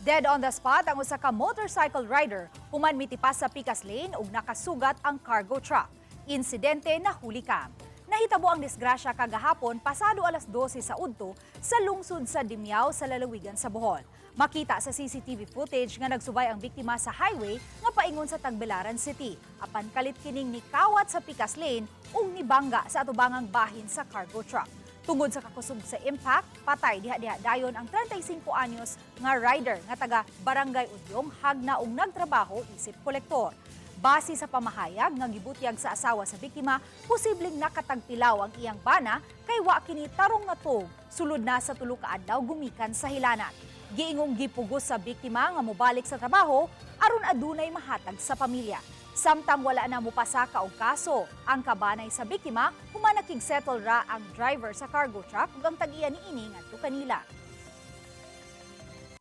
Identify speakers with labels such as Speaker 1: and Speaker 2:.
Speaker 1: Dead on the spot ang usa ka motorcycle rider human mitipas sa pikas lane ug nakasugat ang cargo truck. Insidente nahuli cam. Nahitabo ang disgrasya kagahapon pasado alas 12 sa udto sa lungsod sa Dimiao sa lalawigan sa Bohol. Makita sa CCTV footage nga nagsubay ang biktima sa highway nga paingon sa Tagbilaran City. Apan kalit kining nikawat sa pikas lane ug nibangga sa atubangang bahin sa cargo truck. Tungod sa kakusog sa impact, patay diha-diha dayon ang 35 anyos nga rider nga taga Barangay Udyong, Jagna ug nagtrabaho isip kolektor. Base sa pamahayag nga gibutyag sa asawa sa biktima, posibleng nakatagpilaw ang iyang bana kay wa kini tarong nga tuog sulod na sa 3 ka adlaw gumikan sa hilanat. Giingong gipugos sa biktima nga mobalik sa trabaho aron adunay mahatag sa pamilya. Samtang wala na mupasaka og kaso ang kabanay sa biktima human nakig-settle ra ang driver sa cargo truck ug ang tag-iya niini ngadto kanila.